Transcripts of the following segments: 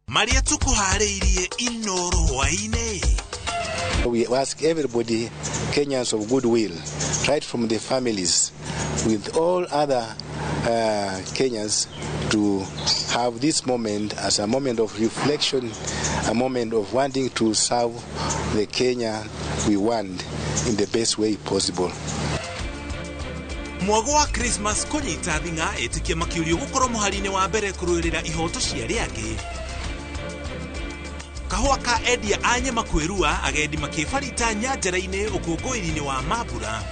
Marĩa tũkũharĩirie Inoro hwaĩ-inĩ. We ask everybody, Kenyans of goodwill, right from the families, with all other Kenyans, to have this moment as a moment of reflection, a moment of wanting to serve the Kenya we want in the best way possible. Mwago wa Christmas kũnyita thing'a ĩtĩkia makĩũrio gũkorwo mũhari-inĩ wa mbere kũrũĩrĩra ihoto cia arĩa angĩ. Kahũa ka endia a nyama kwĩrua agendi makĩbarita nyanjara-inĩ ũkũngũĩri-inĩ wa mambura.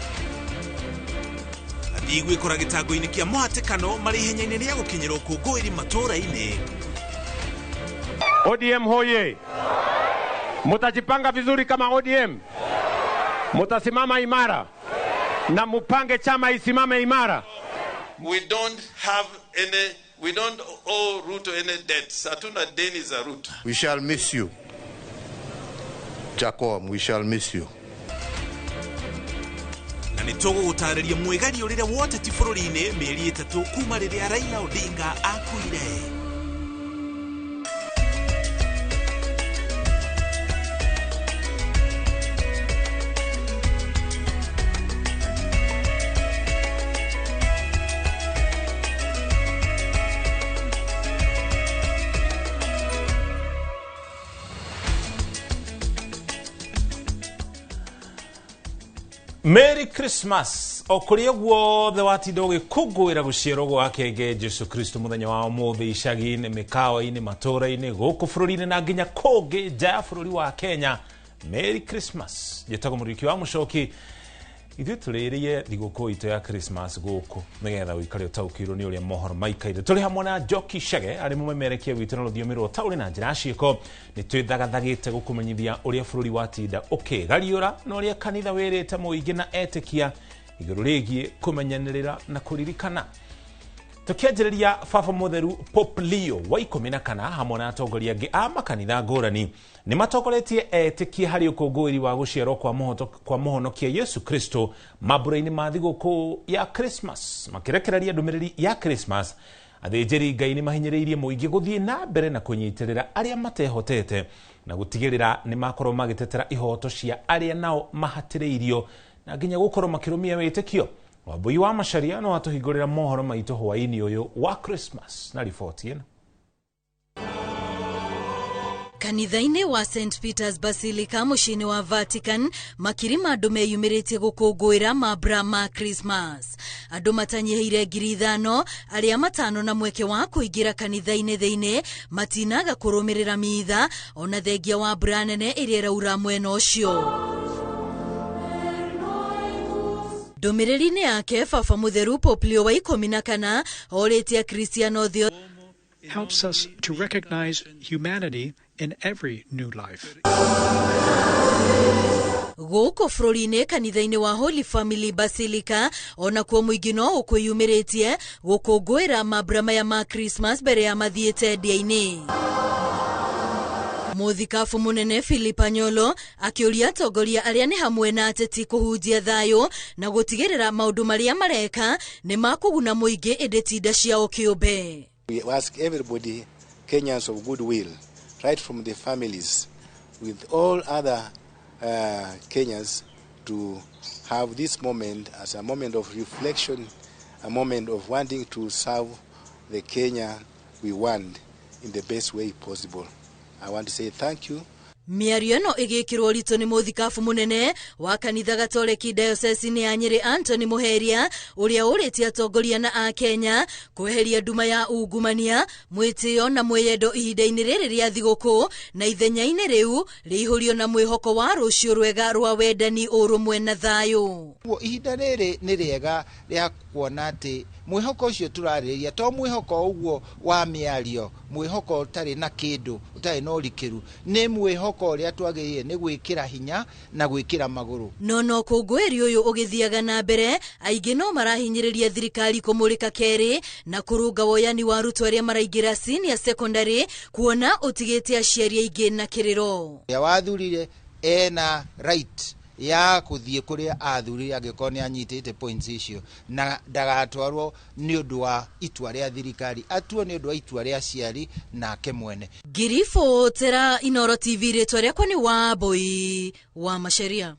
Athii gwĩkora gĩtango-inĩ kĩa mũhatĩkano marĩ ihenya-inĩ rĩa gũkinyĩra ũkũngũĩri matũũra-inĩ. ODM hoye! Mutajipanga vizuri kama ODM, mutasimama imara na mupange chama isimame imara. We don't have any, we don't owe Ruto any debts. Hatuna deni za Ruto. We shall miss you. Jakom, we shall miss you. Na nĩ tũgũgũtarĩria mwĩgario rĩrĩa woteti bũrũri-inĩ mĩeri 3 kuma rĩrĩa Raila Odinga akuire. Merry Christmas o kũrĩa guothe watinda ũgĩkũngũĩra gũciarwo gwake nge Jesu Kristo mũthenya wa ũmũthĩ icagi-inĩ, mĩkawa-inĩ, matũũra-inĩ, gũkũ bũrũri-inĩ na nginya kũngĩ nja ya bũrũri wa Kenya. Merry Christmas. Njĩtagwo Mũrĩki wa Mũcoki. Ithuĩ tũrĩrĩie thigũkũ itũ ya Christmas gũkũ nĩgetha ũikare ũtaũkĩirwo nĩ ũrĩa mohoro maikaire. Tũrĩ hamwe na Njoki Chege arĩ mũmemerekia witũ na rũthiomi rwa ũtaũri na njĩra ya ciĩko. Nĩ twĩthagathagĩte gũkũmenyithia ũrĩa bũrũri watinda ũkĩgariũra na ũrĩa kanitha wĩrĩte mũingĩ na etĩkia igũrũ rĩgiĩ kũmenyanĩrĩra na kũririkana. Tũkĩanjĩrĩria Baba Mũtheru Pope Leo wa 14 hamwe na atongoria angĩ a makanitha ngũrani nĩ matongoretie etĩkia harĩ ũkũngũĩri wa gũciarwo kwa mũhonokia Yesu Kristo mambura-inĩ ma thigũkũ ya Christmas. Makĩrekereria ndũmĩrĩri ya Christmas, athĩnjĩri Ngai nĩ mahinyĩrĩirie mũingĩ gũthiĩ na mbere na kũnyitĩrĩra arĩa matehotete na gũtigĩrĩra nĩ makorwo magĩtetera ihoto cia arĩa nao mahatĩrĩirio na nginya gũkorwo makĩrũmia wĩtĩkio. Wambui wa Macharia no atũhingũrĩra mohoro maitũ hwaĩ-inĩ ũyũ wa Christmas na riboti ĩno. Kanitha-inĩ wa St Peter's Basilica mũciĩ-inĩ wa Vatican, makiri ma andũ meyumĩrĩtie gũkũngũĩra mambura ma Christmas. Andũ matanyihĩire 5,000 arĩa matano na mweke wa kũingĩra kanitha-inĩ thĩinĩ matinaga kũrũmĩrĩra mitha ona thengia wa mbura nene ĩrĩa ĩraura mwena ũcio. Ndũmĩrĩri-inĩ yake Baba Mũtheru Pope Leo wa 14 orĩtie Akristiano othe helps us to recognize humanity in every new life. Gũkũ bũrũri-inĩ kanitha-inĩ wa Holy Family Basilica onakuo mũingĩ no ũkwĩyumĩrĩtie gũkũngũĩra mambura maya ma Christmas mbere ya mathiĩte ndia-inĩ. Mũthikabu mũnene Philip Anyolo akĩũria atongoria arĩa nĩ hamwe na ateti kũhunjia thayũ na gũtigĩrĩra maũndũ marĩa mareka nĩ makũguna mũingĩ ĩndĩ ti nda ciao kĩũmbe. We ask everybody, Kenyans of goodwill, right from the families, with all other Kenyans, to have this moment as a moment of reflection, a moment of wanting to serve the Kenya we want in the best way possible. I want to say thank you. Mĩario ĩno ĩgĩkĩrwo ũritũ nĩ mũthikabu mũnene wa kanitha Gatoreki Diocese ya Nyĩrĩ Anthony Mũheria ũrĩa ũrĩtie atongoria na Akenya kweheria nduma ya ungumania, mwĩtĩo na mwĩyendo ihinda-inĩ rĩrĩ rĩa thigũkũ na ithenya-inĩ rĩu rĩihũrio na mwĩhoko wa rũciũ rwega rwa wendani, ũrũmwe na thayũ. Ihinda rĩrĩ nĩ rĩega rĩa kuona atĩ mwĩhoko ũcio tũrarĩrĩria to mwĩhoko ũguo wa mĩario, mwĩhoko ũtarĩ na kĩndũ, ũtarĩ na ũrikĩru, nĩ mwĩhoko ũrĩa twagĩrĩire nĩ gwĩkĩra hinya na gwĩkĩra magũrũ. No ũkũngũĩri ũyũ ũgĩthiaga na mbere, aingĩ no marahinyĩrĩria thirikari kũmũrĩka kerĩ na kũrũnga woyani wa arutwo arĩa maraingĩra senior secondary kuona ũtigĩte aciari aingĩ na kĩrĩro. Ũrĩa wathurire ena right Ya kũthiĩ kũrĩa athurire angĩkorwo nĩ anyitĩte points icio, na ndagatwarwo nĩ ũndũ wa itua rĩa thirikari, atuo nĩ ũndũ wa itua rĩa aciari nake mwene. Ngiribotera Inoro TV, rĩtwa rĩakwa nĩ Wambui wa Macharia.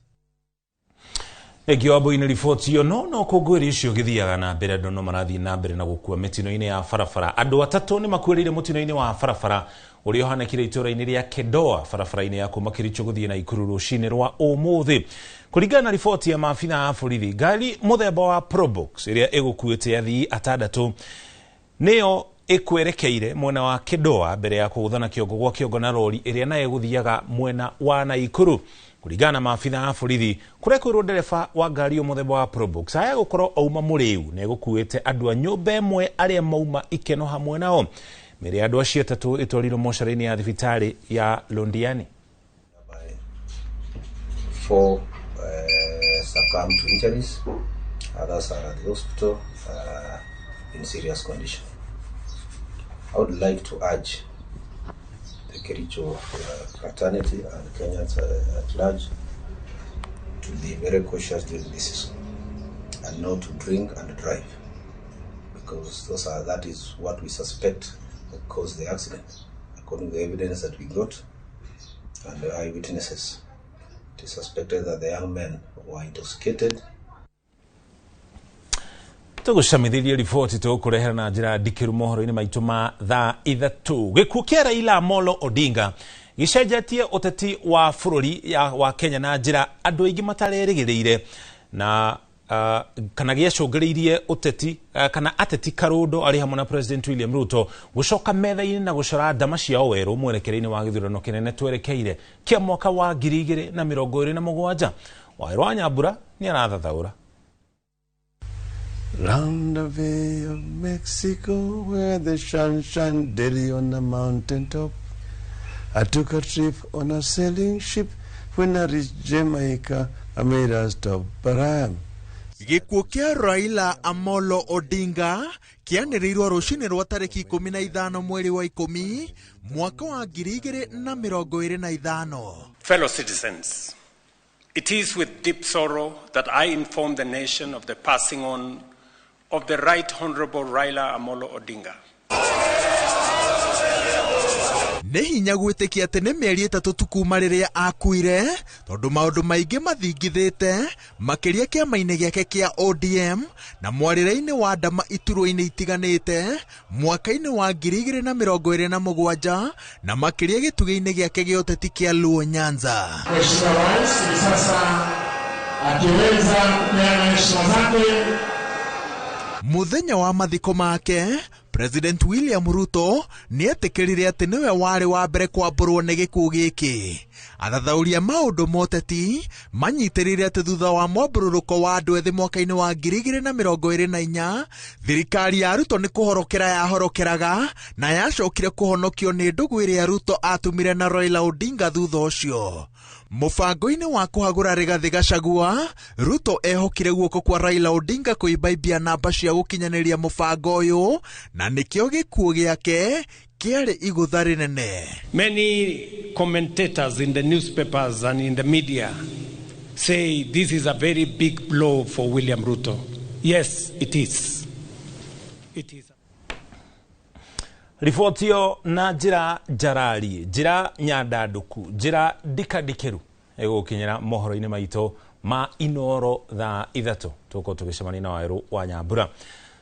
Thengio Wambui nĩ riboti ĩyo. No kũngũĩri icio gĩthiaga na mbere, andũ no marathiĩ na mbere na gũkua mĩtino-inĩ ya barabara. Andũ atatũ nĩ makuĩrĩire mũtino-inĩ wa barabara ũrĩa ũhanĩkire itũũra-inĩ rĩa Kedoa, barabara-inĩ ya kuma Kericho gũthiĩ Naikuru rũcinĩ rwa ũmũthĩ. Kũringana na riboti ya maabitha a borithi, ngari mũthemba wa Probox ĩrĩa ĩgũkuĩte athii atandatũ nĩyo ĩkwerekeire mwena wa Kedoa mbere ya kũgũthana kĩongo gwa kĩongo na rori ĩrĩa nayo ĩgũthiaga mwena wa Naikuru. Kũringana na maabitha a borithi, kũrekwĩrwo ndereba wa ngari ĩyo mũthemba wa Probox aya gũkorwo auma mũrĩu na ĩgũkuĩte andũ a nyũmba ĩmwe arĩa mauma ikeno hamwe nao. Mĩĩrĩ ya andũ acio atatũ ĩtwarirwo mocarĩ-inĩ ya thibitarĩ ya Londiani. Four succumbed to injuries, others are at the hospital in serious condition. I would like to urge the Kericho fraternity and Kenyans at large to be very cautious during this season and not to drink and drive, because that is what we suspect that caused the accident, according to the evidence that we got and the eyewitnesses. It is suspected that the young men were intoxicated. Tũgũcamithirie riboti tũgũkũrehera na njĩra ndikĩru mohoro-inĩ maitũ ma thaa 3. Gĩkuũ kĩa Raila Amolo Odinga gĩcenjetie ũteti wa bũrũri wa Kenya na njĩra andũ aingĩ matarerĩgĩrĩire, na kana gĩacũngĩrĩirie ũteti kana ateti Karũndo arĩ hamwe na President William Ruto gũcoka metha-inĩ na gũcora ndama ciao werũ mwerekera-inĩ wa gĩthurano kĩnene twerekeire kĩa mwaka wa 2027. Wawerũ wa Nyambura nĩ arathathaũra. Round the Bay of Mexico, where the sun shines daily on the mountain top. I took a trip on a sailing ship. When I reached Jamaica, I made a stop, but I am. Gĩkuũ kĩa Raila Amolo Odinga kĩanĩrĩirwo rũcinĩ rwa tarĩki 15 mweri wa 10 mwaka wa 2025. Fellow citizens, it is with deep sorrow that I inform the nation of the passing on of the Right Honorable Raila Amolo Odinga. Nĩ hinya gwĩtĩkia atĩ nĩ mĩeri 3 tu kuma rĩrĩa akuire, tondũ maũndũ maingĩ mathingithĩte makĩria kĩama-inĩ gĩake kĩa ODM na mwarĩre-inĩ wa ndama iturwa-inĩ itiganĩte mwaka-inĩ wa 2027 na makĩria gĩtugĩ-inĩ gĩake gĩa ũteti kĩa Luo Nyanza. Mheshimiwa Rais hivi sasa akiweza kupeana heshima zake. Mũthenya wa mathiko make, President William Ruto nĩetĩkĩrire atĩ nĩwe warĩ wa mbere kwambũrwo nĩ gĩkuũ gĩkĩ. Athathaũria maũndũ ma ũteti manyitĩrĩire atĩ thutha wa mwambũrũrũko wa andũ ethĩ mwaka-inĩ wa 2024, thirikari ya Ruto nĩ kũhorokera yahorokeraga na yacokire kũhonokio nĩ ndũgũ ĩrĩa Ruto atumire na Raila Odinga thutha ũcio. Mũbango-inĩ wa kũhagũra Rigathĩ Gachagua, Ruto ehokire guoko kwa Raila Odinga kũimbaimbia namba cia gũkinyanĩria mũbango ũyũ, na nĩkĩo gĩkuũ gĩake kĩarĩ igũtha rĩnene. Many commentators in the newspapers and in the media say this is a very big blow for William Ruto. Yes, it is. It is. Riboti ĩyo na njĩra njarari, njĩra nyandandũku, njĩra ndikandikĩru ĩgũkinyĩra mohoro-inĩ maitũ ma Inoro thaa 3. Tũgũkorwo tũgĩcemania na Wawerũ wa Nyambura.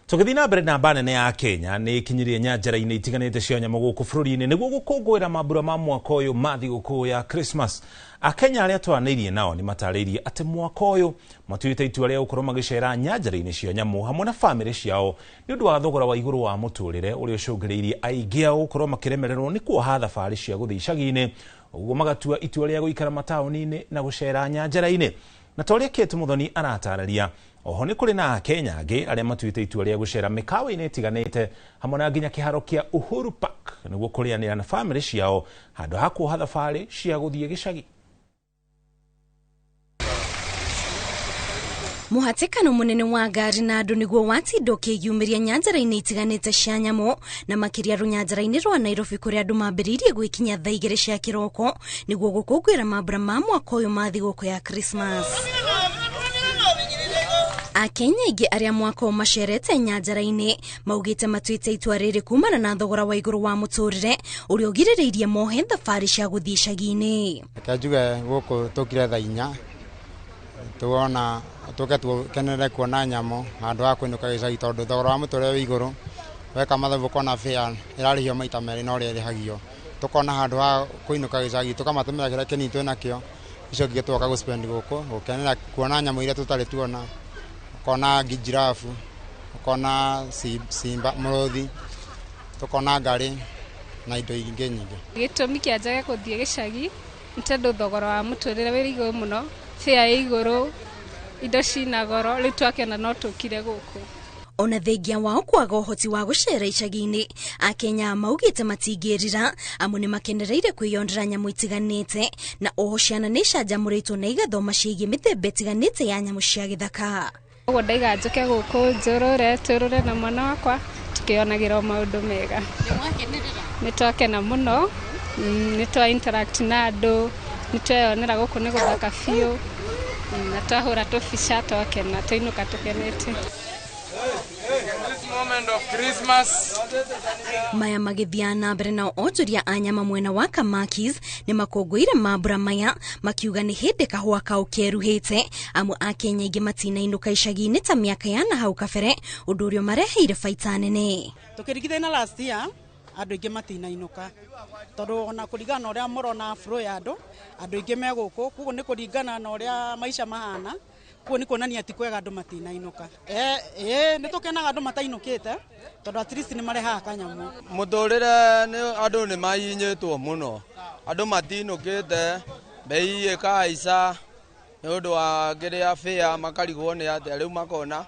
Tũgĩthiĩ na mbere, namba nene ya Kenya nĩ ĩkinyirie nyanjara-inĩ itiganĩte cia nyamũ gũkũ bũrũri-inĩ nĩguo gũkũngũĩra mambura ma mwaka ũyũ ma thigũkũ ya Christmas. Akenya arĩa twaranĩirie nao nĩ matarĩirie atĩ mwaka ũyũ matuĩte itua rĩa gũkorwo magĩcera nyanjara-inĩ cia nyamũ hamwe na bamĩrĩ ciao nĩ ũndũ wa thogora wa igũrũ wa mũtũrĩre ũrĩa ũcũngĩrĩirie aingĩ ao gũkorwo makĩremererwo nĩ kuoha thabarĩ cia gũthiĩ icagi-inĩ, ũguo magatua itua rĩa gũikara mataũni-inĩ na gũcera nyanjara-inĩ. Na ta ũrĩa Kate Muthoni aratarĩria, oho nĩ kũrĩ na Akenya angĩ arĩa matuĩte itua rĩa gũcera mĩkawa-inĩ ĩtiganĩte hamwe na nginya kĩharo kĩa Uhuru Park nĩguo kũrĩanĩra na bamĩrĩ ciao handũ ha kuoha thabarĩ cia gũthiĩ gĩcagi. Mũhatĩkano mũnene wa ngari na andũ nĩguo watinda ũkĩyumĩria nyanjara-inĩ itiganĩte cia nyamũ na makĩria rũnyanjara-inĩ rwa Nairobi kũrĩa andũ mambĩrĩirie gwĩkinya thaa 2 cia kĩroko nĩguo gũkũngũĩra mambura ma mwaka ũyũ ma thigũkũ ya Christmas. Akenya aingĩ arĩa mwaka ũyũ macerete nyanjara-inĩ maugĩte matuĩte itua rĩrĩ kumana na thogora wa igũrũ wa mũtũrĩre ũrĩa ũgirĩrĩirie mohe thabarĩ cia gũthiĩ icagi-inĩ. Reke njuge gũkũ tũkire thaa 4 tuona tuke tukenere kuona nyamũ handũ ha kũinũka gĩcagi tondũ thogora wa mũtũrĩre wĩ igũrũ, weka mathabu ũkona fare ĩrarĩhio maita merĩ na ũrĩa ĩrĩhagio, tũkona handũ ha kũinũka gĩcagi tũkamatũmĩra kĩrĩa kĩnini twĩnakĩo, icio ingĩ tũgoka gũ spend gũkũ gũkenera kuona nyamũ iria tũtarĩ tuona, ũkona giraffe, ũkona simba mũrũthi, tũkona ngarĩ na indo ingĩ nyingĩ. Gĩtũmi kĩa njage gũthiĩ gĩcagi nĩ tondũ thogora wa mũtũrĩre wĩ igũrũ mũno, fare ĩ igũrũ, indo cina goro, rĩu twakĩona no tũkire gũkũ. Ona thengia wao kwaga ũhoti wa gũcera icagi-inĩ, Akenya maugĩte matingĩrira amu nĩ makenereire kwĩyonera nyamũ itiganĩte na oho ciana nĩ icanjamũrĩtwo na igathoma ciĩgiĩ mĩthemba ĩtiganĩte ya nyamũ cia gĩthaka. Ũguo ndaiga njũke gũkũ njũrũre tũrũre na mwana wakwa tukĩonagĩra maũndũ mega. Nĩ twakena mũno, nĩ twa interact na andũ, nĩ tweyonera gũkũ nĩ gũthaka biũ, na twahũra tũbica twakena twainũka tũkenete. Maya magĩthiĩ na mbere nao onjoria a nyama mwena wa Kamakis nĩ makũngũĩire mambura maya makiuga nĩ hĩndĩ kahũa kau keruhĩte amu Akenya aingĩ matinainũka icagi-inĩ ta mĩaka ya na hau kabere, ũndũ ũrĩa mareheire baita nene. Tũkĩringithania na last year andũ aingĩ matinainũka tondũ ona kũringana na ũrĩa mũrona flow ya andũ, andũ aingĩ me gũkũ, koguo nĩ kũringana na ũrĩa maica mahana, koguo nĩ kuonania ti kwega andũ matinainũka. Nĩ tũkenaga andũ matainũkĩte tondũ at least nĩ marehaga kanyamũ. Mũtũrĩre nĩ andũ nĩ mahinyĩtwo mũno, andũ matinũkĩte, bei ĩkahaica nĩ ũndũ wa kĩrĩa fare makarigwo nĩ atĩa, rĩu makona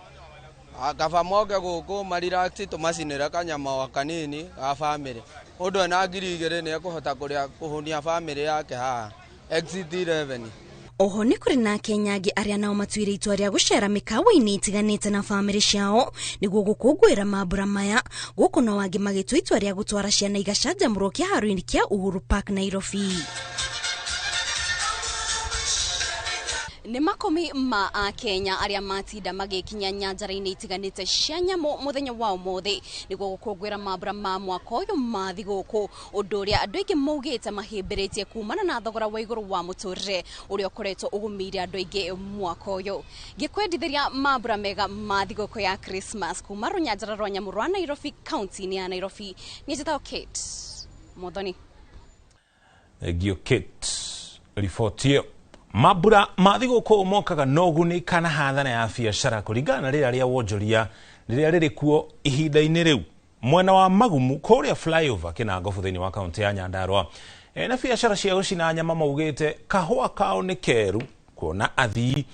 kaba moke gũkũ marelax tũmacinĩre kanyama kanini ga bamĩrĩ, mũndũ ena 2,000 nĩ ekũhota kũrĩa kũhũnia bamĩrĩ yake haha Exit 11. Oho nĩ kũrĩ na Akenya angĩ arĩa nao matuire itua rĩa gũcera mĩkawa-inĩ ĩtiganĩte na bamĩrĩ ciao nĩguo gũkũngũĩra mambura maya, gũkũ nao angĩ magĩtua itua rĩa gũtwara ciana igacanjamũrwo kĩharo-inĩ kĩa Uhuru Park Nairobi. Nĩ makũmi ma Akenya arĩa matinda magĩkinya nyanjara-inĩ itiganĩte cia nyamũ mũthenya wa ũmũthĩ nĩguo gũkũngũĩra mambura ma mwaka ũyũ ma thigũkũ, ũndũ ũrĩa andũ aingĩ maugĩte mahĩmbĩrĩtie kumana na thogora wa igũrũ wa mũtũrĩre ũrĩa ũkoretwo ũgũmĩire andũ aingĩ mwaka ũyũ. Ngĩkwendithĩria mambura mega ma thigũkũ ya Christmas kuma rũnyanjara rwa nyamũ rwa Nairobi, kaunti-inĩ ya Nairobi, niĩ njĩtagwo Kate Muthoni. Thengio Kate, riboti ĩyo. Mambura ma thigũkũ mokaga na ũguni kana hathara ya biacara kũringana na rĩera rĩa wonjoria rĩrĩa rĩrĩ kuo ihinda-inĩ rĩu. Mwena wa Magumu kũrĩa flyover Kĩnangobu thĩinĩ wa kaunti ya Nyandarua, na biacara cia gũcina nyama maugĩte kahũa kao nĩ keru kuona athii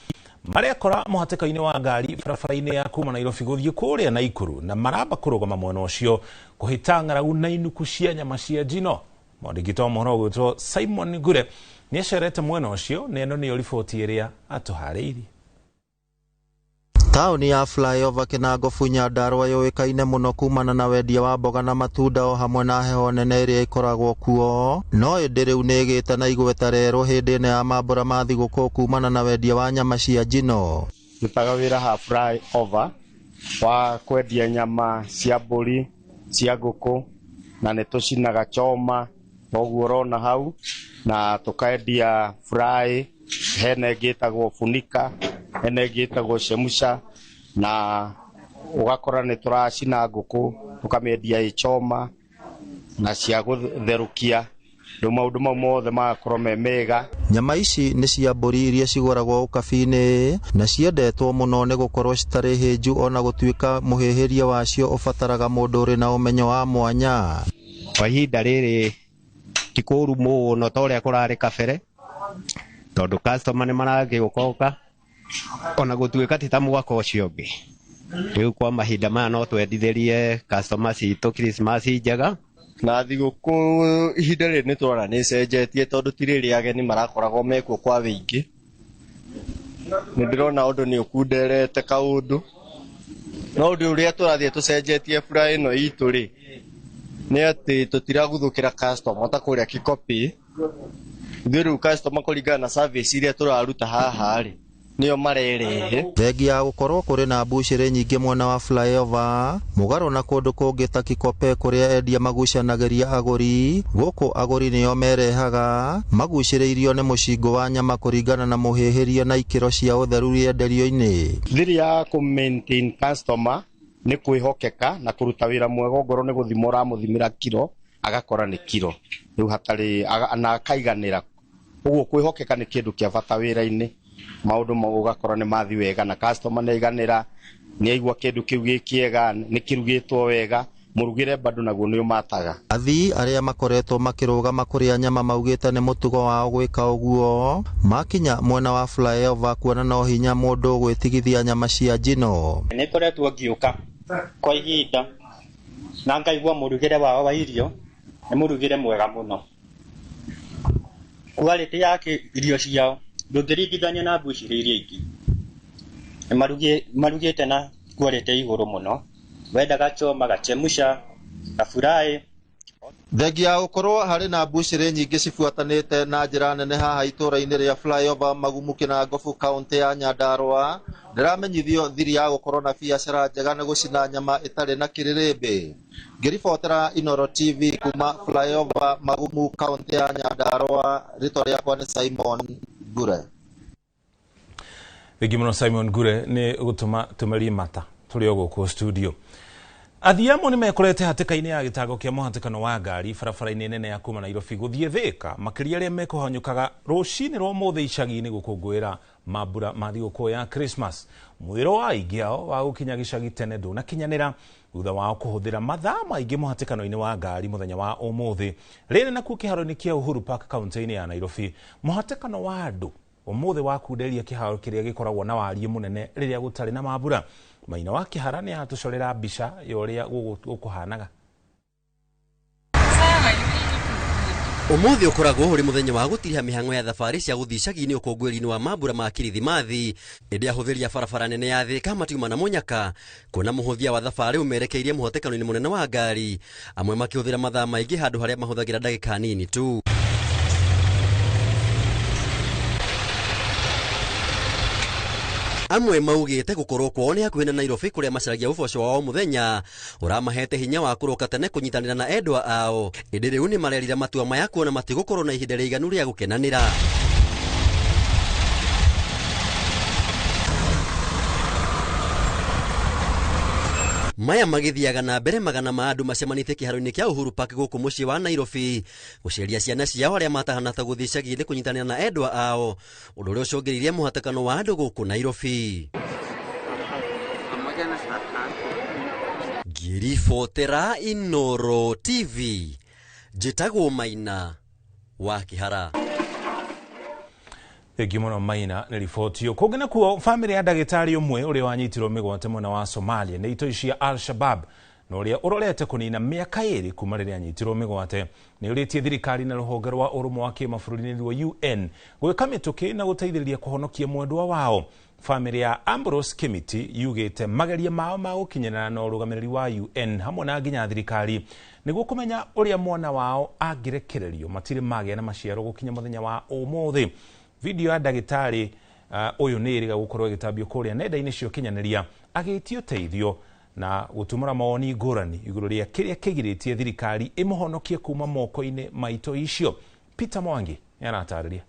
marekora mũhatĩka-inĩ wa ngari barabara-inĩ ya kuma Nairobi gũthiĩ kũrĩa Naikuru na maramba kũrũgama mwena ũcio kũhĩta ng'aragu na inuku cia nyama cia njino. Mwandĩki wa mohoro ũgwĩtwo Simon Ngure nĩacerete mwena ũcio na ĩno nĩyo riboti ĩrĩa atũharĩirie. Taũni ya flyover Kĩnangobu Nyandarua yũĩkaine mũno kumana na wendia wa mboga na matunda o hamwe na heho nene ĩrĩa ĩkoragwo kuo, no ĩndĩ rĩu nĩ ĩgĩte na igweta rĩerũ hĩndĩ ĩno ya mambura ma thigũkũ kumana na wendia wa nyama cia njino. Ndutaga wĩra ha flyover wa kwendia nyama cia mbũri, cia ngũkũ na nĩ tũcinaga choma toguo ũrona hau, na tũkendia fry, hena ĩngĩ ĩtagwo funika, hena ĩngĩ ĩtagwo chemusha, na ũgakora nĩ tũracina ngũkũ tũkamĩendia ĩ choma na cia gũtherũkia, rĩu maũndũ mau mothe magakorwo me mega. Nyama ici nĩ cia mbũri iria cigũragwo ũkabi-inĩ na ciendetwo mũno nĩ gũkorwo citarĩ hĩnju ona gũtuĩka mũhĩhĩria wacio ũbataraga mũndũ ũrĩ na ũmenyo wa mwanya. Kwa ihinda rĩrĩ ti kũũru mũno ta ũrĩa kũrarĩ kabere, tondũ customer nĩ maragĩũka ona gũtuĩka ti ta mwaka ũcio ũngĩ. Rĩu kwa mahinda maya no twendithĩrie customer citũ Christmas njega. Na thigũkũ ihinda rĩrĩ nĩ tũrona nĩ ĩcenjetie tondũ ti rĩrĩ ageni marakoragwo mekuo kwa wĩingĩ, Nĩ ndĩrona ũndũ nĩ ũkunderete kaũndũ. No ũndũ ũrĩa tũrathiĩ tũcenjetie fly ĩno itũ rĩ, nĩ atĩ tũtiraguthũkĩra customer ta kũrĩa Kikopi. Ithuĩ rĩu customer kũringana na service iria tũraruta haha rĩ, nĩo marerehe. Thengia ya gũkorwo kũrĩ na mbucĩrĩ nyingĩ mwena wa flyover mũgarũ na kũndũ kũngĩ ta Kikope kũrĩa endia magucanagĩria agũri, gũkũ agũri nĩo merehaga magucĩrĩirio nĩ mũcingo wa nyama kũringana na mũhĩhĩrie na ikĩro cia ũtheru rĩenderio-inĩ. Thiri ya kũ maintain customer nĩ kwĩhokeka na kũruta wĩra mwega, ongorwo nĩ gũthima ũramũthimĩra kiro agakora nĩ kiro rĩu hatarĩ na akaiganĩra. Ũguo kwĩhokeka nĩ kĩndũ kĩa bata wĩra-inĩ, maũndũ mau ũgakora nĩ mathi wega na customer nĩ aiganĩra, nĩ aigua kĩndũ kĩu gĩ kĩega, nĩ kĩrugĩtwo wega, mũrugĩre bado naguo nĩ ũmataga. Athii arĩa makoretwo makĩrũgama kũrĩa nyama maugĩte nĩ mũtugo wao gwĩka ũguo makinya mwena wa flyover kuona no hinya mũndũ gwĩtigithia nyama cia njino. Nĩ ngoretwo ngĩũka kwa ihinda na ngaigua mũrugĩre wao wa irio nĩ mũrugĩre mwega mũno. Quality ya irio ciao ndũngĩringithania na mbucĩrĩ iria ingĩ. Marugĩte na quality igũrũ mũno, wenda gachoma, gachemusha, gaburai. Thengia ya gũkorwo harĩ na mbucĩrĩ nyingĩ cibuatanĩte na njĩra nene haha itũũra-inĩ rĩa flyover Magumu Kĩnangobu kaũntĩ ya Nyandarua, ndĩramenyithio thiri ya gũkorwo na biacara njega nĩ gũcina nyama ĩtarĩ na kĩrĩrĩmbĩ. Ngĩribotera Inooro TV kuma flyover Magumu kaũntĩ ya Nyandarua, rĩtwa rĩakwa nĩ Simon Ngure. Thengiũ mũno Simon Ngure nĩ gũtũma tũmerie mata tũrĩ o gũkũ studio. Athii amwe nĩ mekorete hatĩka-inĩ ya gĩtango kĩa mũhatĩkano wa ngari barabara-inĩ nene ya kuma Nairobi gũthiĩ Thĩka, makĩria arĩa mekũhanyũkaga rũcinĩ rwa ũmũthĩ icagi-inĩ gũkũngũĩra mambura ma thigũkũ ya Christmas. Mwĩro wa aingĩ ao wa gũkinya gĩcagi tene ndũnakinyanĩra thutha wao kũhũthĩra mathaa maingĩ mũhatĩkano-inĩ wa ngari mũthenya wa ũmũthĩ. Rĩrĩ nakuo kĩharo-inĩ kĩa Uhuru Park kaũntĩ-inĩ ya Nairobi, mũhatĩkano wa andũ ũmũthĩ wa kunderia kĩharo kĩrĩa gĩkoragwo na wariĩ mũnene rĩrĩa gũtarĩ na mambura. Maina wa Kĩhara nĩ aratũcorera mbica ya ũrĩa gũkũhanaga. Ũmũthĩ ũkoragwo ũrĩ mũthenya wa gũtiriha mĩhang'o ya thabarĩ cia gũthiĩ icagi-inĩ ũkũngũĩri-inĩ wa mambura ma Kirithimathi. Ĩndĩ ahũthĩri a barabara nene ya Thĩka matiuma na mũnyaka kuona mũhũthia wa thabarĩ ũmerekeirie mũhatĩkano-inĩ mũnene wa ngari, amwe makĩhũthĩra mathaa maingĩ handũ harĩa mahũthagĩra ndagĩka nini tu. Amwe maugĩte gũkorwo kwao nĩ hakuhĩ na Nairobi kũrĩa macaragia ũboco wao mũthenya ũramahete hinya wa kũroka tene kũnyitanĩra na endwa ao, ĩndĩ rĩu nĩ marerira matua maya kuona matigũkorwo na ihinda rĩiganu rĩa gũkenanĩra. Maya magĩthiaga na mbere magana ma andũ macemanĩtie kĩharo-inĩ kĩa Uhuru Park gũkũ mũciĩ wa Nairobi gũceria ciana ciao arĩa matahanata gũthiĩ icagi-inĩ kũnyitanĩra na endwa ao, ũndũ ũrĩa ũcũngĩrĩirie mũhatĩkano wa andũ gũkũ Nairobi. Ngĩribotera Inooro TV, njĩtagwo Maina wa Kĩhara. Thengiũ mũno Maina nĩ riboti ĩyo. Kũngĩ nakuo bamĩrĩ ya ndagĩtarĩ ũmwe ũrĩa wanyitirwo mĩgwate mwena wa Somalia nĩ itoi cia Al-Shabab na ũrĩa ũrorete kũnina mĩaka 2 kuma rĩrĩa anyitirwo mĩgwate nĩ ũrĩtie thirikari na rũhonge rwa ũrũmwe wa kĩmabũrũri nĩruo UN gwĩka mĩtũkĩ na gũteithĩrĩria kũhonokia mwendwa wao. Bamĩrĩ ya Ambrose Kimiti yugĩte mageria mao ma gũkinyanĩra na ũrũgamĩrĩri wa UN hamwe na nginya thirikari nĩguo kũmenya ũrĩa mwana wao angĩrekererio matirĩ magĩa na maciaro gũkinya mũthenya wa ũmũthĩ. Video ya ndagĩtarĩ ũyũ nĩ ĩrĩga gũkorwo ĩgĩtambio kũrĩa nenda-inĩ cia ũkinyanĩria agĩtio ũteithio na gũtumũra mawoni ngũrani igũrũ rĩa kĩrĩa kĩgirĩtie thirikari ĩmũhonokie kuma moko-inĩ ma itoi icio. Peter Mwangi nĩ aratarĩria.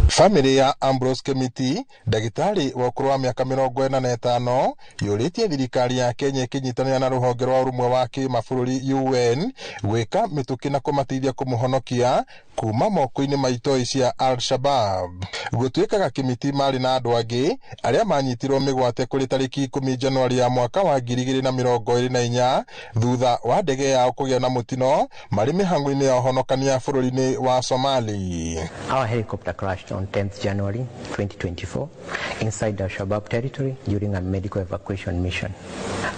Famĩlĩ ya Ambrose Kimiti, ndagĩtarĩ wa ũkũrũ wa mĩaka 45, yũrĩtie thirikari ya Kenya ĩkĩnyitanĩra na rũhonge rwa ũrũmwe wa kĩmabũrũri UN gwĩka mĩtũkĩ na kũmateithia kũmũhonokia kuma moko-inĩ ma itoi cia Al-Shabab. Gũtuĩkaga Kimiti marĩ na andũ angĩ arĩa manyitirwo mĩgwate kũrĩ tarĩki 10 Januari ya mwaka wa 2024 thutha wa ndege yao kũgĩa na mũtino marĩ mĩhang'o-inĩ ya ũhonokania bũrũri-inĩ wa Somali. Our helicopter crashed on 10th January 2024 inside Al-Shabaab territory during a medical evacuation mission.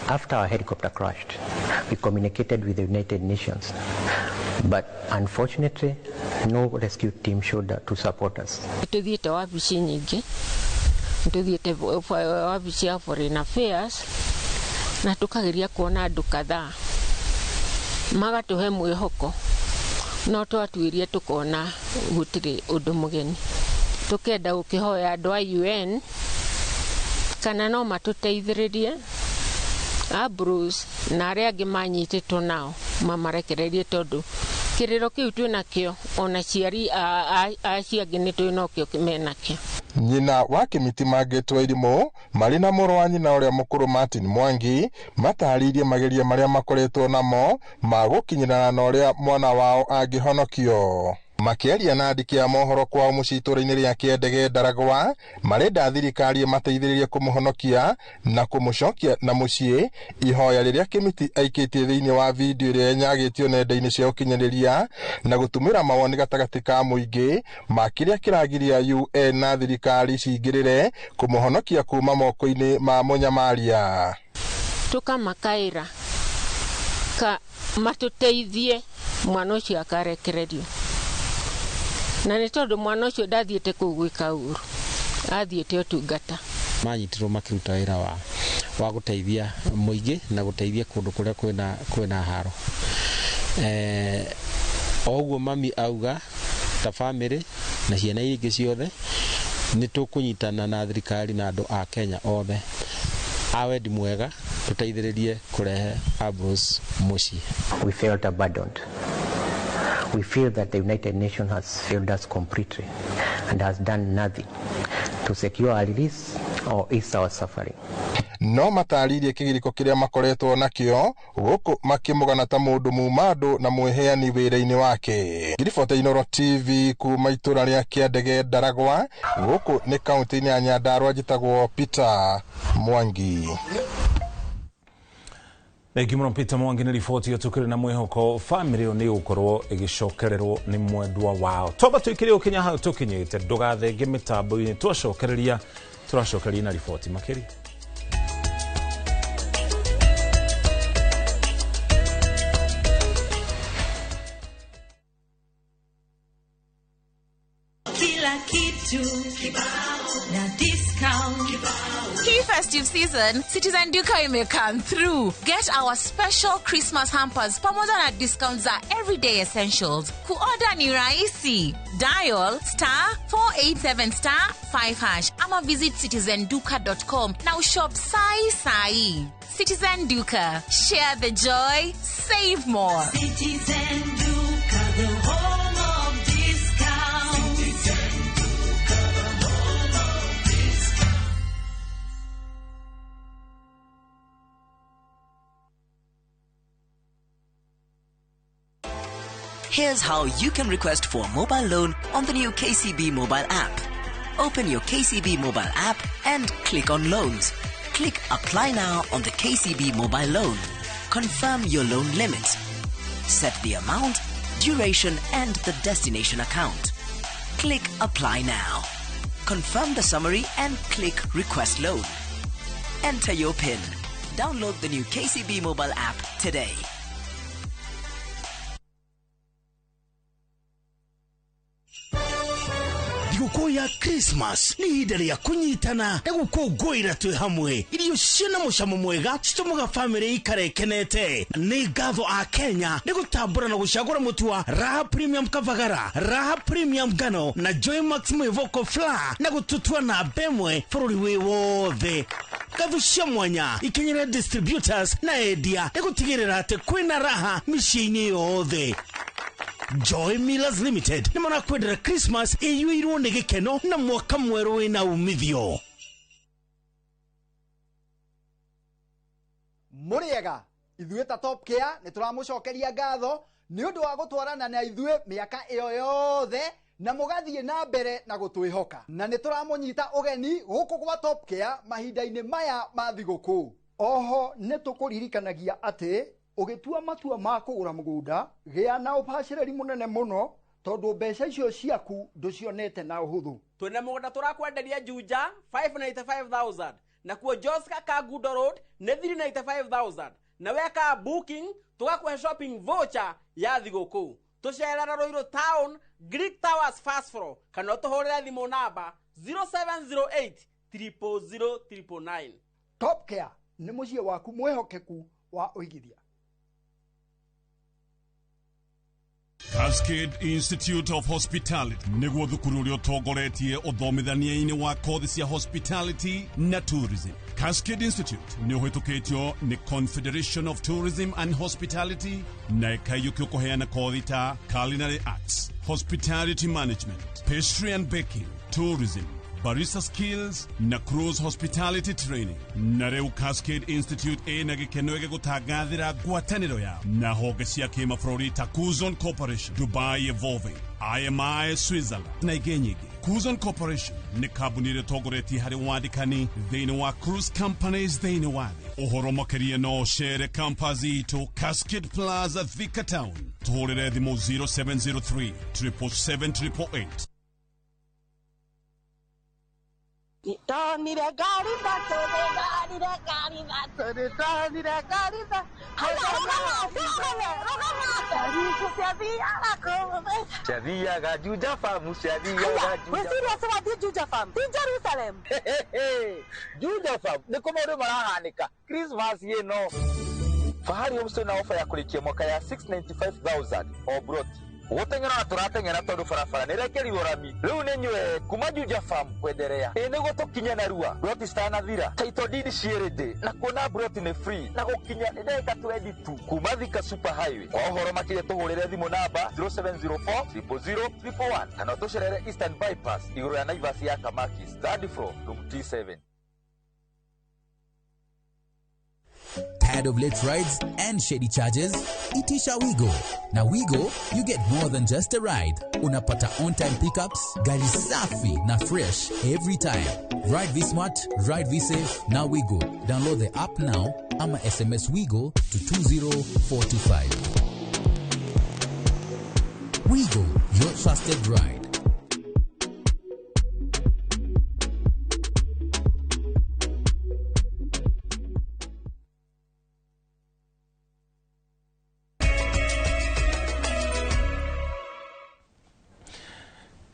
After our helicopter crashed, we communicated with the United Nations, but unfortunately, no rescue team showed up to support us. Tuthiĩte wabici nyingĩ Nĩtũthiĩte wabici ya Foreign Affairs na tũkageria kuona andũ kadhaa magatũhe mwĩhoko, no twatuĩria tũkona gũtirĩ ũndũ mũgeni. Tũkenda gũkĩhoya andũ a UN kana no matũteithĩrĩrie Ambrose na arĩa angĩ manyitĩtwo nao mamarekererie, tondũ kĩrĩro kĩu twĩnakĩo ona aciari acio angĩ nĩ twĩnokĩo menakĩo. Nyina wa Kĩmiti Margaret Wairimu marĩ na mũrũ wa nyina ũrĩa mũkũrũ Martin Mwangi matarĩirie mageria marĩa makoretwo namo ma gũkinyĩrana na ũrĩa mwana wao angĩhonokio. Makĩaria na andĩki a mohoro kwao mũciĩ itũũra-inĩ rĩa Kĩendege Ndaragwa, marenda thirikari ĩmateithĩrĩrie kũmũhonokia na kũmũcokia na mũciĩ, ihoya rĩrĩa Kĩmiti aikĩtie thĩinĩ wa video ĩrĩa ĩnyagĩtio nenda-inĩ cia ũkinyanĩria na gũtumĩra mawoni gatagatĩ ka mũingĩ ma kĩrĩa kĩragiria UN na thirikari cingĩrĩre kũmũhonokia kuma moko-inĩ ma mũnyamaria. Tũkamakaĩra ka matũteithie mwana ũcio akarekererio, na nĩ tondũ mwana ũcio ndathiĩte kũu gwĩka ũru, athiĩte ũtungata. Manyitirwo makĩruta wĩra wa gũteithia mũingĩ na gũteithia kũndũ kũrĩa kwĩna haro. O ũguo mami auga ta famĩlĩ na ciana iria ingĩ ciothe nĩ tũkũnyitana na thirikari na andũ a Kenya othe a wendi mwega tũteithĩrĩrie kũrehe Ambrose mũciĩ. We felt abandoned. We feel that the United Nations has failed us completely and has done nothing to secure our release or ease our suffering. No matarĩirie kĩgirĩko kĩrĩa makoretwo nakĩo gũkũ makĩmũgana ta mũndũ mumandũ na mwĩheani wĩra-inĩ wake. Ngiribota Inooro TV kuma itũra rĩa Kĩandege Ndaragwa, gũkũ nĩ kaũntĩ-inĩ ya Nyandarua, njĩtagwo Peter Mwangi. Thengi mũno Peter Mwangi nĩ riboti ĩyo tũkĩrĩ na mwĩhoko famĩlĩ ĩyo nĩ ĩgũkorwo ĩgĩcokererwo nĩ mwendwa wao. Twamba tũikĩre ũkinya hau tũkinyĩte, ndũgathenge mĩtambo-inĩ, twacokereria tũracokereria na riboti makĩria. Kila kitu na discount. Hii festive season, Citizen Duka ime come through. Get our special Christmas hampers pamoja na discounts za everyday essentials. Kuorder ni rahisi. Dial *487*5# ama visit citizenduka.com na ushop sai sai. Citizen Duka. Share the joy, save more. Citizen Duka, the home of discount. Citizen Duka, the home of discount. Here's how you can request for a mobile loan on the new KCB mobile app. Open your KCB mobile app and click on Loans. Click Apply Now on the KCB mobile loan. Confirm your loan limit. Set the amount, duration and the destination account. Click Apply Now. Confirm the summary and click Request Loan. Enter your PIN. Download the new KCB mobile app today. Thigũkũ ya Christmas nĩ ihinda rĩa kũnyitana na gũkũngũĩra twĩ hamwe. Irio ciĩna mũcamo mwega citũmaga bamĩrĩ ikare ĩkenete. Nĩ ngatho a Kenya nĩ gũtambũra na gũcagũra mũtu wa Raha Premium Kavagara, Raha Premium Ngano na Joy Max Mwĩvoko Flour na gũtũtua namba ĩmwe bũrũri wĩ wothe. Ngatho cia mwanya ikinyĩre distributors na endia nĩ gũtigĩrĩra atĩ kwĩna raha mĩciĩ-inĩ yothe. Joy Millers Limited nĩ marakwendera Christmas ĩiyũirwo nĩ gĩkeno na mwaka mwerũ wĩna umithio. Mũrĩega ithuĩ ta Top Care nĩ tũramũcokeria ngatho nĩ ũndũ wa gũtwarana na ithuĩ mĩaka ĩyo yothe na mũgathiĩ na mbere na gũtwĩhoka, na nĩ tũramũnyita ũgeni gũkũ gwa Top Care mahinda-inĩ maya ma thigũkũ. Oho nĩ tũkũririkanagia atĩ ũgĩtua matua ma kũgũra mũgũnda gĩa na ũbacĩrĩri mũnene mũno tondũ mbeca icio ciaku ndũcionete na ũhũthũ. Twĩna mũgũnda tũrakwenderia Juja 595,000 na kuo Joska Kangundo Road nĩ 395,000 na weka booking tũgakũhe shopping voucher ya thigũkũ. Tũcerera Ruiru Town Greek Towers first floor kana ũtũhũrĩre thimũ namba 0708 000 999. Top Care nĩ mũciĩ waku mwĩhokeku wa ũigithia. Cascade Institute of Hospitality nĩguo thukuru ũrĩa ũtongoretie ũthomithania-inĩ wa kothi cia hospitality na tourism. Cascade Institute nĩ ũhĩtũkĩtio nĩ Confederation of Tourism and Hospitality na ĩkaiyũkio kũheana kothi ta culinary arts, hospitality management, pastry and baking, tourism, barista skills na cruise hospitality training. Na rĩu Cascade Institute ĩna gĩkeno gĩgũtangathĩra ngwatanĩro yao na honge cia kĩmabũrũri ta Kuzon Corporation, Dubai Evolving, IMI Switzerland na ingĩ nyingĩ. Kuzon Corporation nĩ kambuni ĩrĩa ĩtongoretie harĩ wandĩkani thĩinĩ wa cruise companies thĩinĩ wa thĩ. Ũhoro makĩria no ũcere campus itũ Cascade Plaza, Thika Town. Tũhũrĩre thimũ 0703 777 888. Ndonire ngari ithatũ, ndonire ngari ithatũ, ndonire ngari ithatũ. Haya, rũgama, rũgama, rũgama. Ciathiaga kũu. Ciathiaga Juja Farm, ciathiaga Juja. Wĩ serious wathiĩ Juja Farm? Ti Jerusalem? Juja Farm, nĩkuo maũndũ marahanĩka. Christmas ĩno. Fahari Homestay na ofa ya kũrĩkia mwaka ya 695,000 o broti. Gũteng'era na tũrateng'era tondũ barabara nĩ ĩrekerirwo rami. Rĩu nĩ nyue kuma Juja Farm kwenderea. Ĩ nĩguo tũkinye narua. Broti citanathira. Title deed ciĩ ready. Na kuona broti nĩ free. Na gũkinya nĩ ndagĩka 20 tu. Kuma Thika Super Highway. Kwa ũhoro makĩria tũhũrĩre thimũ namba 0704 000 111 kana ũtũcerere Eastern Bypass igũrũ ya Naivas ya Kamakis, third floor, room T7. Tired of late rides and shady charges? Itisha Wigo. Na Wigo, you get more than just a ride. Unapata on-time pickups, gari safi na fresh every time. Ride V-Smart, ride V-Safe, na Wigo. Download the app now ama SMS Wigo to 20425. Wigo, your trusted ride.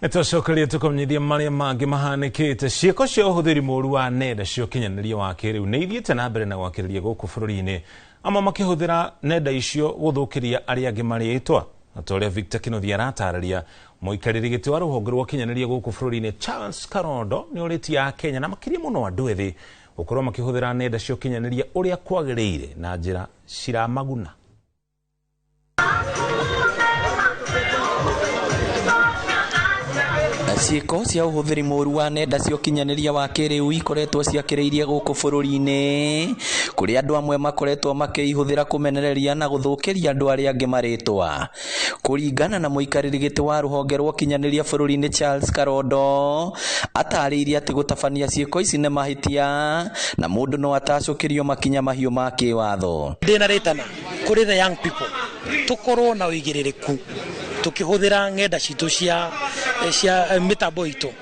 Nĩtwacokeria tũkamenyithia marĩa mangĩ mahanĩkĩte. Ciĩko cia ũhũthĩri mũru wa nenda cia ũkinyanĩria wa kĩrĩu nĩ ithiĩte na mbere na gwakĩrĩria gũkũ bũrũri-inĩ, amwe makĩhũthĩra nenda icio gũthũkĩria arĩa angĩ marĩtwa. Ta ũrĩa Victor Kĩnuthia aratarĩria, mũikarĩri gĩtĩ wa rũhonge rwa ũkinyanĩria gũkũ bũrũri-inĩ Charles Karondo nĩ ũrĩtie Akenya na makĩria mũno andũ ethĩ gũkorwo makĩhũthĩra nenda cia ũkinyanĩria ũrĩa kwagĩrĩire na njĩra ciramaguna. Ciĩko cia ũhũthĩri mũru wa nenda cia ũkinyanĩria wa kĩrĩu ikoretwo ciakĩrĩirie gũkũ bũrũri-inĩ, kũrĩa andũ amwe makoretwo makĩihũthĩra kũmenereria na gũthũkĩria andũ arĩa angĩ marĩtwa. Kũringana na mũikarĩri gĩtĩ wa rũhonge rwa ũkinyanĩria bũrũri-inĩ Charles Karondo, atarĩirie atĩ gũtabania ciĩko ici nĩ mahĩtia na mũndũ no atacũkĩrio makinya mahiũ ma kĩwatho. Ndĩna rĩtana kũrĩ the young people tũkorwo na ũigĩrĩrĩku tukihũthĩra ng'enda citũ cia mĩtambo itũ,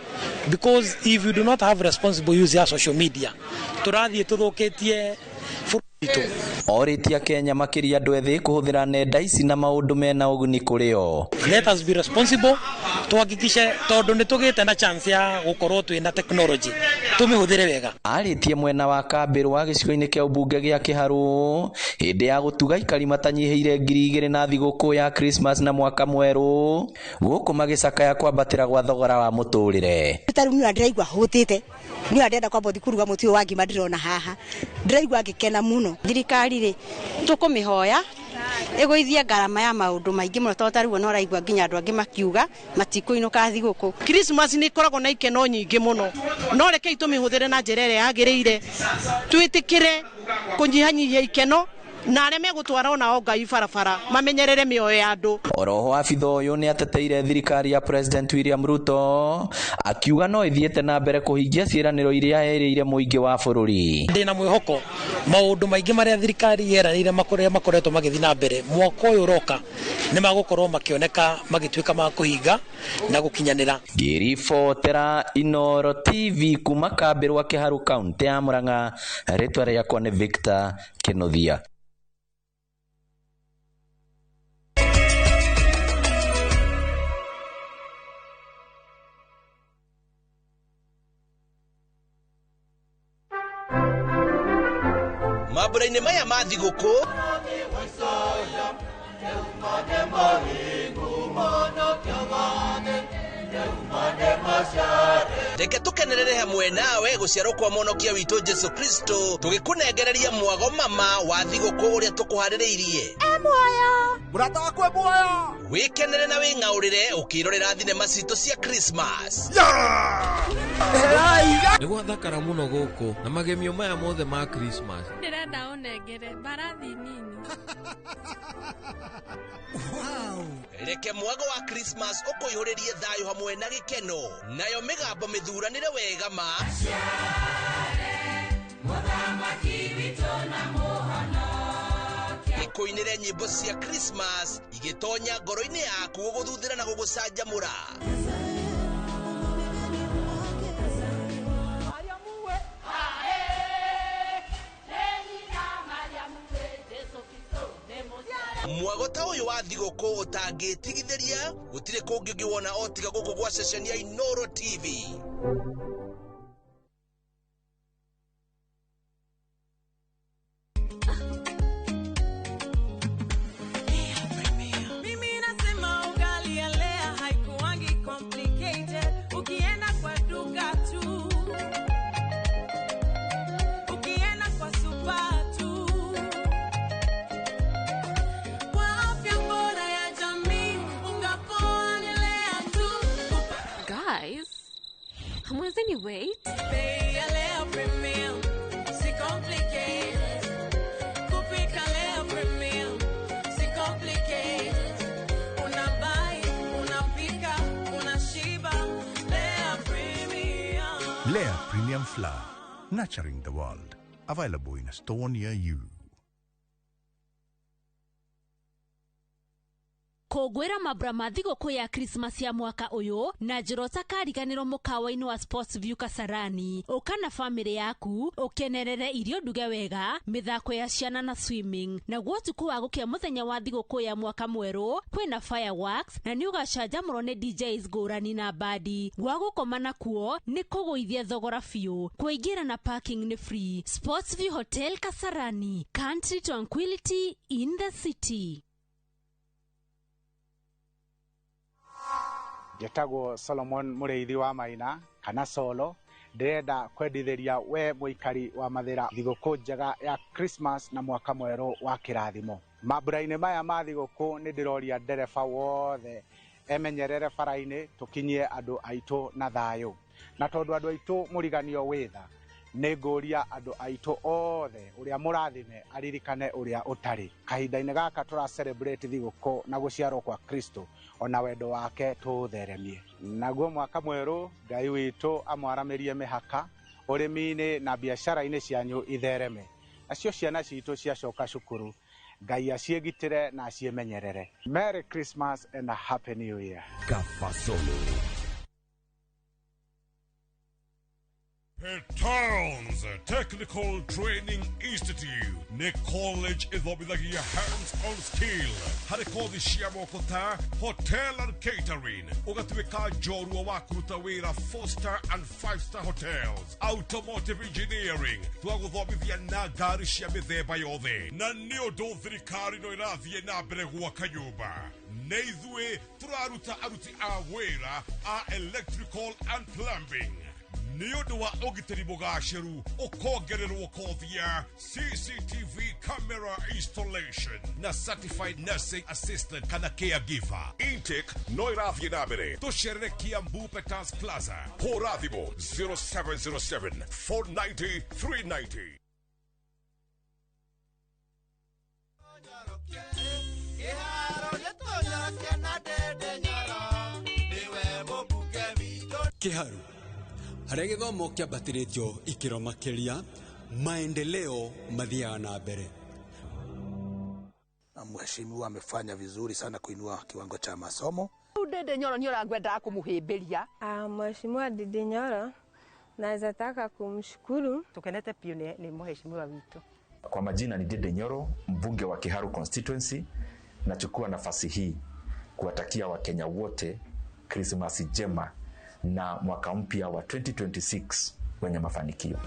because if you do not have responsible use ya social media tũrathiĩ tũthũkĩtie bũrũri witũ. Orĩtie Kenya makĩria andũ ethĩ kũhũthĩra nenda ici na maũndũ mena ũguni kũrĩ o. Let us be responsible, tuhakikishe tondũ nĩ tũgĩte na chance ya gũkorwo twĩ na technology tũmĩhũthĩre wega. Arĩtie mwena wa Kambĩrũ wa gĩcigo-inĩ kĩa ũmbunge gĩa Kĩharũ hĩndĩ ya gũtuga aikari matanyihĩire 2000 na thigũkũ ya Christmas na mwaka mwerũ gũkũ magĩcakaya kwambatĩra gwa thogora wa mũtũrĩre. Ta rĩu niĩ ndĩraigua hũtĩte, niĩ ndĩrenda kwamba gũthiĩ kũruga mũtu ũyũ wa ngima ndĩrona haha, ndĩraigua ngĩkena mũno. Thirikari rĩ tũkũmĩhoya ĩgũithie ngarama ya maũndũ maingĩ mũno, tondũ ta rĩu ona ũraigua nginya andũ angĩ makiuga matikũinũka thigũkũ. Christmas nĩ ĩkoragwo na ikeno nyingĩ mũno, no rekei tũmĩhũthĩre na njĩra ĩrĩa yagĩrĩire, twĩtĩkĩre kũnyihanyihia ikeno na arĩa megũtwara onao ngai barabara mamenyerere mĩoyo ya andũ. Oroho abitha ũyũ nĩ ateteire thirikari ya President William Ruto akiuga no ĩthiĩte na mbere kũhingia ciĩranĩro iria erĩire mũingĩ wa bũrũri. Ndĩna mwĩhoko maũndũ maingĩ marĩa thirikari yeranĩire makoretwo magĩthiĩ na mbere mwaka ũyũ ũroka nĩ magũkorwo makĩoneka magĩtuĩka ma kũhinga na gũkinyanĩra. Ngĩribotera Inooro TV kuma Kambĩrwa Kĩharũ kaũntĩ ya Murang'a, rĩtwa rĩakwa nĩ Victor Kĩnuthia. Mambura-inĩ maya ma thigũkũ reke tũkenerere hamwe nawe gũciarwo kwa mũhonokia witũ Jesu Kristo, tũgĩkũnengereria mwago mama wa thigũkũ ũrĩa tũkũharĩrĩirie. Muoyo mũrata wakwa muoyo, wĩkenere na wĩng'aũrĩre ũkĩrorera thinema citũ cia Christmas. Nĩ gwathakara mũno gũkũ na magemio maya mothe ma Christmas. Ndĩrenda ũnengere mbarathi nini. Reke mwago wa Christmas ũkũihũrĩrie thayũ hamwe na gĩkeno, nayo mĩgambo mĩthuranĩre wega ma ĩkũinĩre nyĩmbo cia Christmas igĩtonya ngoro-inĩ yaku gũgũthuthĩra na gũgũcanjamũra. Mwago ta ũyũ wa thigũkũ ũtangĩtigithĩria gũtirĩ kũngĩ ũngĩwona o tiga gũkũ gwa ceceni ya Inooro TV. Mimi nasema ugali ya Lea haikuangi complicated. Ukienda kwa duka tu, ukienda kwa super tu, kwa afya bora ya jamii, unga poa ni Lea tu. Guys, hamwezeni wait? Bei ya Lea Premium, si complicated. Kupika Lea Premium, si complicated. Unabuy, unapika, unashiba. Lea Premium. Lea Premium Flour, nurturing the world. Available in a store near you. Kũngũĩra mambura ma thigũkũ ya Christmas ya mwaka ũyũ na njĩra ũtakariganĩrwo mũkawa-inĩ wa Sports View Kasarani. Ũka na bamĩrĩ yaku ũkenerere irio nduge wega, mĩthako ya ciana na swimming. Naguo ũtukũ wa gũkĩa mũthenya wa thigũkũ ya mwaka mwerũ kwĩna fireworks na nĩ ũgacanjamũrwo nĩ DJs ngũrani na bandi. Gwa gũkoma nakuo nĩ kũgũithia thogora biũ. Kũingĩra na parking nĩ free. Sports View Hotel Kasarani, country tranquility in the city. Njetagwo Solomon Mũrĩithi wa Maina kana Solo. Ndĩrenda kwendithĩria we mũikari wa Mathĩra thigũkũ njega ya Christmas na mwaka mwerũ wa kĩrathimo. Mambura-inĩ maya ma thigũkũ nĩ ndĩroria ndereba wothe emenyerere bara-inĩ tũkinyie andũ aitũ na thayũ. Na tondũ andũ aitũ mũriganio wĩ tha, nĩ ngũria andũ aitũ othe ũrĩa mũrathime aririkane ũrĩa ũtarĩ. Kahinda-inĩ gaka tũra celebrate thigũkũ na gũciarwo kwa Kristo, ona wendo wake tũũtheremie. Naguo mwaka mwerũ Ngai witũ amwaramĩrie mĩhaka ũrĩmi-inĩ na biacara-inĩ cianyu ithereme. Nacio ciana citũ ciacoka cukuru, Ngai aciĩgitĩre na aciĩmenyerere. Merry Christmas and a Happy New Year. Kafasolo. Towns Technical Training Institute nĩ college ĩthomithagia hands-on skill harĩ kothi cia moko ta hotel and catering, ũgatuĩka njorua wa kũruta wĩra 4-star and 5-star hotels, automotive engineering twagũthomithia na ngari cia mĩthemba yothe. Na nĩ ũndũ thirikari no ĩrathiĩ na mbere gwaka nyũmba, nĩ ithuĩ tũraruta aruti a wĩra a electrical and plumbing. Nĩ ũndũ wa ũgitĩri mũgacĩru ũkongererwo kothi ya CCTV camera installation na certified nursing assistant kana caregiver. Intake no ĩrathiĩ na mbere. Tũcerere Kiambu Peters Plaza. Hũra thimũ 0707 490 390. Kĩharu harĩa gĩthomo kĩambatĩrĩtio ikĩro makĩria, maendeleo mathiaga na mbere. Na mheshimiwa amefanya vizuri sana kuinua kiwango cha masomo. Ndindi Nyoro nĩ ũrangwendaga kũmũhĩmbĩria. Mheshimiwa Ndindi Nyoro naweza taka kumshukuru. Tukenete biũ nĩ mheshimiwa witũ. Kwa majina ni Ndindi Nyoro, mbunge wa Kiharu constituency. Nachukua nafasi hii kuwatakia Wakenya wote Krismasi njema na mwaka mpya wa 2026 wenye mafanikio.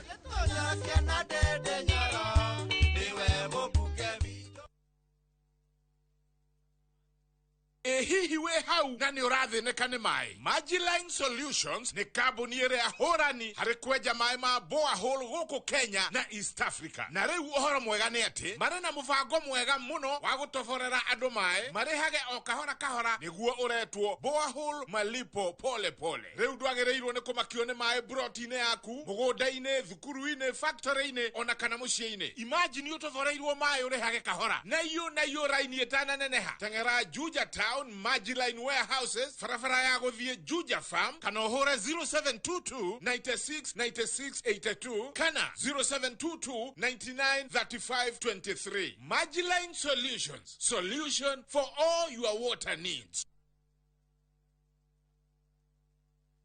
Ĩ hihi wĩ hau na nĩ ũrathĩnĩka nĩ maĩ? Majiline Solutions nĩ kambuni ĩrĩa hũrani harĩ kwenja maĩ ma borehole gũkũ Kenya na East Africa. Na rĩu ũhoro mwega nĩ atĩ marĩ na mũbango mwega mũno wa gũtoborera andũ maĩ marĩhage o kahora kahora, nĩguo ũretwo borehole malipo pole pole. Rĩu ndwagĩrĩirwo nĩ kũmakio nĩ maĩ broti-inĩ yaku, mũgũnda-inĩ, thukuru-inĩ, factory-inĩ ona kana mũciĩ-inĩ. Imagine ũtoboreirwo maĩ ũrĩhage kahora na iyo na iyo raini ĩtananeneha. Teng'era Juja Town, Majiline Warehouses, barabara ya gũthiĩ Juja Farm, kana ũhũre 0722 96 96 82 kana 0722 99 35 23. Majiline Solutions, solution for all your water needs.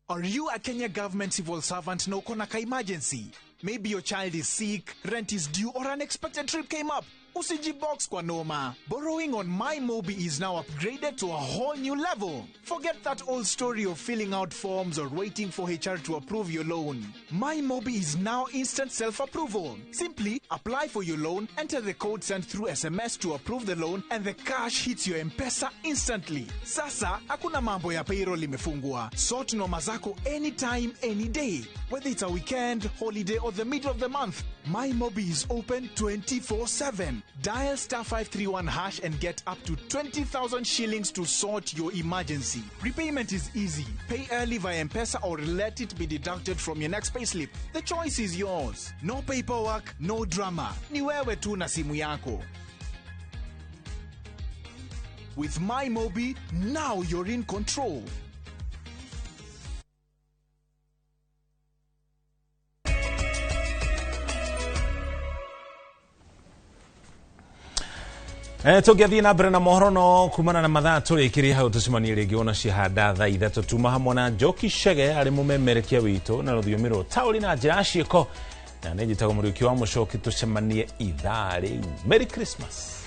Are you a Kenya government civil servant na uko na ka emergency? Maybe your child is sick, rent is due, or unexpected trip came up. Usijibox kwa noma. Borrowing on MyMobi is now upgraded to a whole new level. Forget that old story of filling out forms or waiting for HR to approve your loan. MyMobi is now instant self-approval. Simply apply for your loan, enter the code sent through SMS to approve the loan, and the cash hits your M-Pesa instantly. Sasa, hakuna mambo ya payroll imefungwa. Sort noma zako anytime, any day. Whether it's a weekend, holiday, or the middle of the month, MyMobi is open 24/7. Dial *531# and get up to 20,000 shillings to sort your emergency. Repayment is easy. Pay early via M-Pesa or let it be deducted from your next payslip. The choice is yours. No paperwork, no drama. Ni wewe tu na simu yako. With MyMobi, now you're in control. Tũngĩathiĩ na mbere na mohoro no kumana na mathaa tũrĩkĩrie hau, tũcemanie rĩngĩ ona cihanda thaa 3. Tuma hamwe na Njoki Chege arĩ mũmemerekia witũ na rũthiomi rwa taũri na njĩra ya ciĩko, na nĩ njĩtagwo Mũriũki wa Mũcoki. Tũcemanie ithaa rĩu. Merry Christmas.